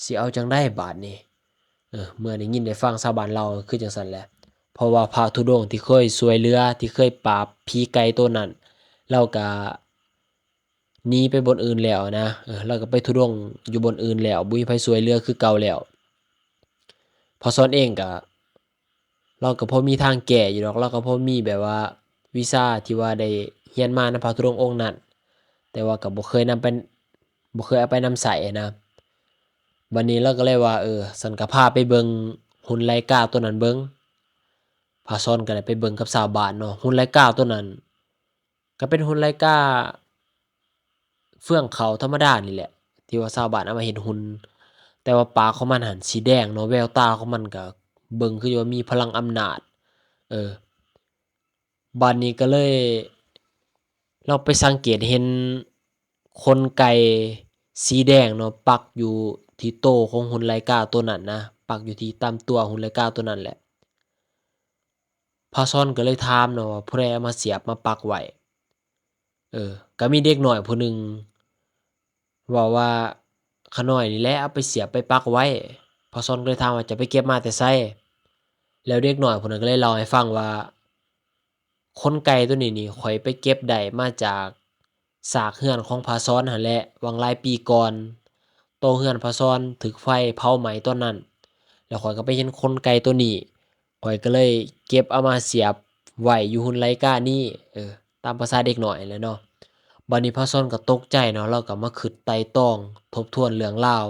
ຊິເອົາຈັ່ງໃດບາດນີ້? ເອີ ເມື່ອໄດ້ຍິນໄດ້ຟັງຊາວບ້ານເລົ່າຄືຈັ່ງຊັ້ນແຫຼະ, ເພາະວ່າພະທຸດົງທີ່ເຄີຍຊ່ວຍເຫຼືອ ທີ່ເຄີຍປາບຜີໄກ່ໂຕນັ້ນ ລາວກໍໜີໄປບ່ອນອື່ນແລ້ວນະ. ເອີ ລາວກໍໄປທຸດົງຢູ່ບ່ອນອື່ນແລ້ວ, ບໍ່ມີໃຜຊ່ວຍເຫຼືອຄືເກົ່າແລ້ວ. ພະສອນເອງກໍ ລາວກໍພໍມີທາງແກ້ຢູ່ດອກ, ລາວກໍພໍມີແບບວ່າວິຊາທີ່ວ່າໄດ້ຮຽນມານຳພະທຸດົງອົງນັ້ນ, ແຕ່ວ່າກໍບໍ່ເຄີຍນຳໄປ ບໍ່ເຄີຍເອົາໄປນຳໃຊ້ນະ. ບັດນີ້ລາວກໍເລີຍວ່າ ເອີ ສັນກໍພາໄປເບິ່ງຫຸ່ນໄລກາໂຕນັ້ນເບິ່ງ. ພະສອນກໍໄດ້ໄປເບິ່ງກັບຊາວບ້ານເນາະ, ຫຸ່ນໄລກາໂຕນັ້ນ ກໍເປັນຫຸ່ນໄລກາເຟືອງເຂົ້າທຳມະດານີ້ແຫຼະ ທີ່ວ່າຊາວບ້ານເອົາມາເຮັດຫຸ່ນ, ແຕ່ວ່າປາກຂອງມັນຫັ້ນສີແດງເນາະ, ແວວຕາຂອງມັນກໍເບິ່ງຄືວ່າມີພະລັງອຳນາດ. ເອີ ບາດນີ້ກໍເລີຍ ລາວໄປສັງເກດເຫັນຂົນໄກ່ສີແດງເນາະ ປັກຢູ່ທີ່ໂຕຂອງຫຸ່ນໄລກາໂຕນັ້ນນະ, ປັກຢູ່ທີ່ຕາມຕົວຫຸ່ນໄລກາໂຕນັ້ນແຫຼະ. ພະສອນກໍເລີຍຖາມເນາະວ່າ ຜູ້ໃດເອົາມາສຽບມາປັກໄວ້? ເອີ ກໍມີເດັກນ້ອຍຜູ້ໜຶ່ງເວົ້າວ່າ ຂ້ານ້ອຍນີ້ແຫຼະເອົາໄປສຽບໄປປັກໄວ້. ພະສອນກໍເລີຍຖາມວ່າ ເຈົ້າໄປເກັບມາແຕ່ໃສ? ແລ້ວເດັກນ້ອຍຜູ້ນັ້ນກໍເລີຍເລົ່າໃຫ້ຟັງວ່າ ຂົນໄກ່ໂຕນີ້ນີ້ ຂ້ອຍໄປເກັບໄດ້ມາຈາກ ຊາກເຮືອນຂອງພະສອນຫັ້ນແຫຼະ ຫວ່າງຫຼາຍປີກ່ອນ, ໂຕເຮືອນພະສອນຖືກໄຟເຜົາໄໝ້ຕອນນັ້ນ, ແລ້ວຂ້ອຍກໍໄປເຫັນຂົນໄກ່ໂຕນີ້ ຂ້ອຍກໍເລີຍເກັບເອົາມາສຽບໄວ້ຢູ່ຫຸ່ນໄລການີ້ ເອີ ຕາມພາສາເດັກນ້ອຍແຫຼະເນາະ. ບາດນີ້ພາຊອນກໍຕົກໃຈເນາະ, ລາວກໍມາຄິດໄຕ່ຕອງທົບທວນເລື່ອງລາວ,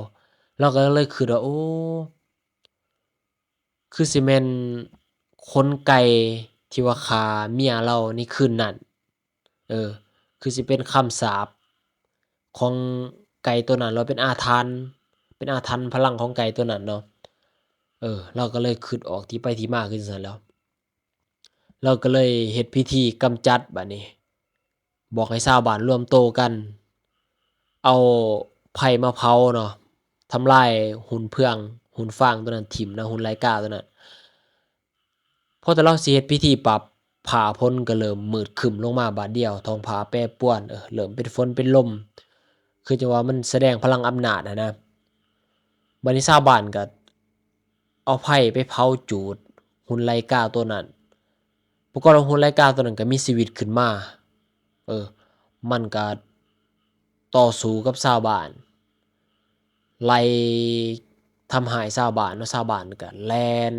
ລາວກໍເລີຍຄິດວ່າ ໂອ້ ຄືຊິແມ່ນຂົນໄກ່ທີ່ວ່າຂ້າເມຍລາວໃນຄືນນັ້ນ ເອີ ຄືຊິເປັນຄຳສາບຂອງໄກ່ໂຕນັ້ນ ຫຼືເປັນອາຖັນ ເປັນອາຖັນພະລັງຂອງໄກ່ໂຕນັ້ນເນາະ. ເອີ ລາວກໍເລີຍຄິດອອກທີ່ໄປທີ່ມາຄືຈັ່ງຊັ້ນແລ້ວ ລາວກໍເລີຍເຮັດພິທີກຳຈັດ. ບາດນີ້ບອກໃຫ້ຊາວບ້ານລວມໂຕກັນ ເອົາໄຟມາເຜົາເນາະ, ທຳລາຍຫຸ່ນເຟືອງ ຫຸ່ນຟາງໂຕນັ້ນຖິ້ມນະ, ຫຸ່ນໄລກາໂຕນັ້ນ. ພໍແຕ່ລາວຊິເຮັດພິທີປັບ, ຟ້າຝົນກໍເລີ່ມມືດຄຶ້ມລົງມາບາດດຽວ, ທ້ອງຟ້າແປປວນ, ເອີ ເລີ່ມເປັນຝົນເປັນລົມ, ຄືຈັ່ງວ່າມັນສະແດງພະລັງອຳນາດຫັ້ນນະ. ບາດນີ້ຊາວບ້ານກໍເອົາໄຟໄປເຜົາຈູດຫຸ່ນໄລກາໂຕນັ້ນ. ປາກົດວ່າຫຸ່ນໄລກາໂຕນັ້ນກໍມີຊີວິດຂຶ້ນມາ, ເອີ ມັນກໍຕໍ່ສູ້ກັບຊາວບ້ານ, ໄລ່ທຳຮ້າຍຊາວບ້ານເນາະ, ຊາວບ້ານກໍແລ່ນ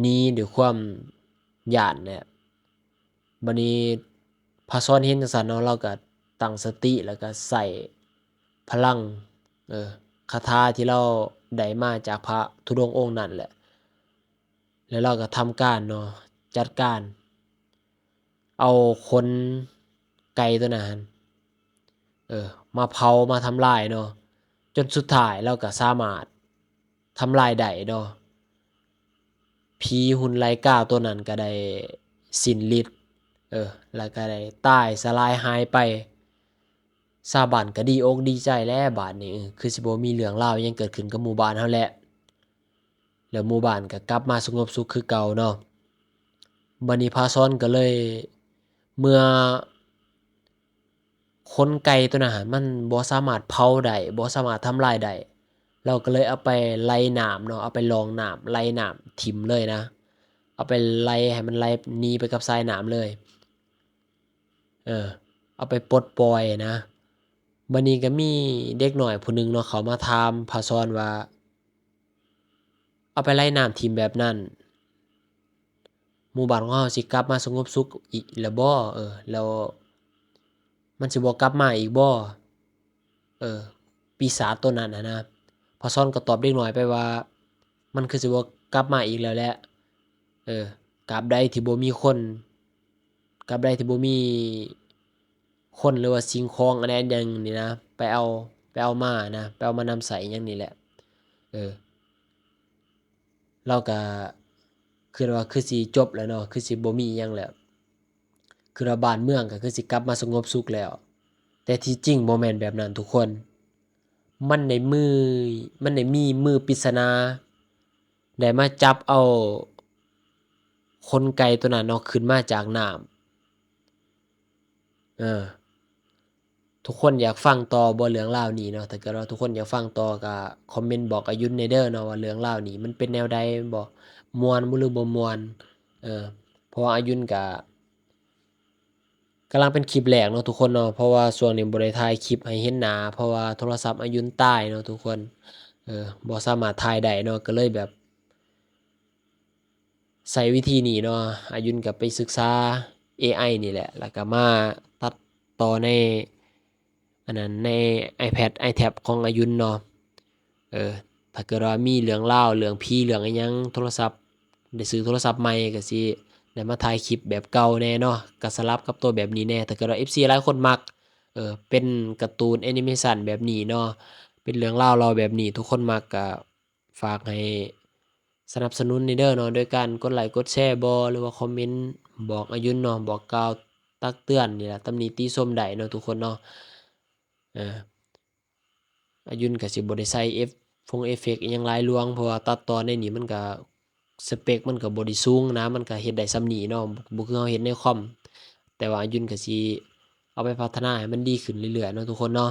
ໜີດ້ວຍຄວາມຢ້ານແຫຼະ. ບາດນີ້ພະຊອນເຫັນຈັ່ງຊັ້ນເນາະ, ລາວກໍຕັ້ງສະຕິ ແລ້ວກໍໃຊ້ພະລັງ ເອີ ຄາຖາທີ່ລາວໄດ້ມາຈາກພະທຸດົງອົງນັ້ນແຫຼະ ແລ້ວລາວກໍທຳການເນາະ ຈັດການເອົາຂົນໄກ່ໂຕນັ້ນ ເອີ ມາເຜົາ ມາທຳລາຍເນາະ, ຈົນສຸດທ້າຍລາວກໍສາມາດທຳລາຍໄດ້ເນາະ. ຜີຫຸ່ນໄລກາໂຕນັ້ນກໍໄດ້ສິ້ນລິດ ເອີ ແລ້ວກໍໄດ້ຕາຍສະຫຼາຍຫາຍໄປ. ຊາວບ້ານກໍດີອົກດີໃຈແຫຼະບາດນີ້, ເອີ ຄືຊິບໍ່ມີເລື່ອງລາວຫຍັງເກີດຂຶ້ນກັບໝູ່ບ້ານເຮົາແຫຼະ. ແລ້ວໝູ່ບ້ານກໍກັບມາສະຫງົບສຸກຄືເກົ່າເນາະ. ບາດນີ້ພະຊອນກໍເລີຍເມື່ອຂົນໄກ່ໂຕນັ້ນຫັ້ນ ມັນບໍ່ສາມາດເຜົາໄດ້ ບໍ່ສາມາດທຳລາຍໄດ້, ລາວກໍເລີຍເອົາໄປໄຫຼນ້ຳເນາະ, ເອົາໄປລ່ອງນ້ຳ ໄຫຼນ້ຳຖິ້ມເລີຍນະ, ເອົາໄປໄຫຼໃຫ້ມັນໄຫຼໜີໄປກັບສາຍນ້ຳເລີຍ. ເອີ ເອົາໄປປົດປ່ອຍນະ. ບາດນີ້ກໍມີເດັກນ້ອຍຜູ້ໜຶ່ງເນາະ ເຂົ້າມາຖາມພະຊອນວ່າ ເອົາໄປໄຫຼນ້ຳຖິ້ມແບບນັ້ນ ໝູ່ບ້ານຂອງເຮົາຊິກັບມາສະຫງົບສຸກອີກແລ້ວບໍ່? ເອີ ແລ້ວມັນຊິບໍ່ກັບມາອີກບໍ່? ເອີ ປີສາດໂຕນັ້ນຫັ້ນນະ. ພະຊອນກໍຕອບເດັກນ້ອຍໄປວ່າ ມັນຄືຊິບໍ່ກັບມາອີກແລ້ວແຫຼະ. ເອີ ກາບໃດທີ່ບໍ່ມີຄົນ ກາບໃດທີ່ບໍ່ມີຄົນ ຫຼືວ່າສິ່ງຂອງອັນໃດອັນໜຶ່ງນີ້ນະ ໄປເອົາ ໄປເອົາມານະ ໄປເອົາມານຳໃຊ້ຫຍັງນີ້ແຫຼະ. ເອີ ລາວກະຄິດວ່າຄືຊິຈົບແລ້ວເນາະ ຄືຊິບໍ່ມີຫຍັງແລ້ວ ຄືວ່າບ້ານເມືອງກໍຄືຊິກັບມາສະຫງົບສຸກແລ້ວ. ແຕ່ທີ່ຈິງບໍ່ແມ່ນແບບນັ້ນທຸກຄົນ. ມັນໄດ້ມື ມັນໄດ້ມີມືປິດສະໜາ ໄດ້ມາຈັບເອົາຂົນໄກ່ໂຕນັ້ນເນາະ ຂຶ້ນມາຈາກນ້ຳ. ເອີ ທຸກຄົນຢາກຟັງຕໍ່ບໍ່ເລື່ອງລາວນີ້ເນາະ? ຖ້າເກີດວ່າທຸກຄົນຢາກຟັງຕໍ່ກໍຄອມເມັນບອກອາຍຸນແດ່ເດີເນາະ ວ່າເລື່ອງລາວນີ້ມັນເປັນແນວໃດ ບໍ່ມ່ວນບໍ່ ຫຼືບໍ່ມ່ວນ. ເອີ ເພາະວ່າອາຍຸນກໍ ກຳລັງເປັນຄລິບແລກເນາະທຸກຄົນເນາະ ເພາະວ່າຊ່ວງນີ້ບໍ່ໄດ້ຖ່າຍຄລິບໃຫ້ເຫັນໜ້າ ເພາະວ່າໂທລະສັບອາຍຸນຕາຍເນາະທຸກຄົນ ເອີ ບໍ່ສາມາດຖ່າຍໄດ້ເນາະ ກໍເລີຍແບບໃຊ້ວິທີນີ້ເນາະ ອາຍຸນກໍໄປສຶກສາເອໄອນີ້ແຫຼະ ແລ້ວກໍມາຕັດຕໍ່ໃນ ອັນນັ້ນໃນໄອແພດ ໄອແທັບຂອງອາຍຸນເນາະ. ເອີ ຖ້າເກີດວ່າມີເລື່ອງລາວ ເລື່ອງຜີ ເລື່ອງອີ່ຫຍັງ ໂທລະສັບ ໄດ້ຊື້ໂທລະສັບໃໝ່ ກໍຊິໄດ້ມາຖ່າຍຄລິບແບບເກົ່າແດ່ເນາະ ກໍສະຫຼັບກັບໂຕແບບນີ້ແດ່. ຖ້າເກີດວ່າເອັຟຊີຫຼາຍຄົນມັກ ເອີ ເປັນກາຕູນແອນິເມຊັນແບບນີ້ເນາະ ເປັນເລື່ອງລາວເລົ່າແບບນີ້ ທຸກຄົນມັກ ກໍ ຝາກໃຫ້ສະໜັບສະໜູນແດ່ເດີເນາະ ໂດຍການກົດໄລກົດແຊບໍ ຫຼືວ່າຄອມເມັນບອກອາຍຸນເນາະ ບອກກ່າວຕັກເຕືອນນີ້ລະ ຕຳໜິຕິຊົມໄດ້ເນາະທຸກຄົນເນາະ. ເອີ ອາຍຸນກໍຊິບໍ່ໄດ້ໃສ່ເອັຟ ຟົງເອັຟເຟັກອີ່ຫຍັງຫຼາຍຫຼວງ ເພາະວ່າຕັດຕໍ່ໃນນີ້ມັນກໍ ສະເປັກມັນກໍບໍ່ໄດ້ສູງນະ ມັນກໍເຮັດໄດ້ສ່ຳນີ້ເນາະ ບໍ່ຄືເຮົາເຮັດໃນຄອມ. ແຕ່ວ່າອາຍຸນກໍຊິເອົາໄປພັດທະນາໃຫ້ມັນດີຂຶ້ນເລື້ອຍໆເນາະທຸກຄົນເນາະ.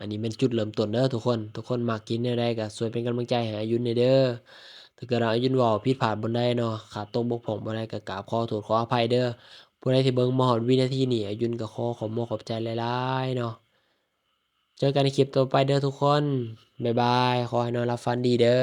ອັນນີ້ແມ່ນຈຸດເລີ່ມຕົ້ນເດີທຸກຄົນ ທຸກຄົນມັກເຫັນແນວໃດກໍຊ່ວຍເປັນກຳລັງໃຈໃຫ້ອາຍຸນແດ່ເດີ. ຖ້າເກີດວ່າອາຍຸນເວົ້າຜິດພາດບ່ອນໃດເນາະ ຂາດຕົກບົກຜ່ອງບ່ອນໃດກໍກາບຂໍໂທດຂໍອະໄພເດີ. ຜູ້ໃດທີ່ເບິ່ງມາຮອດວິນາທີນີ້ ອາຍຸນກໍຂໍຂອບມົກຂອບໃຈຫຼາຍໆເນາະ. ເຈີກັນໃນຄລິບຕໍ່ໄປເດີທຸກຄົນ ບາຍບາຍ ຂໍໃຫ້ນອນຫຼັບຝັນດີເດີ.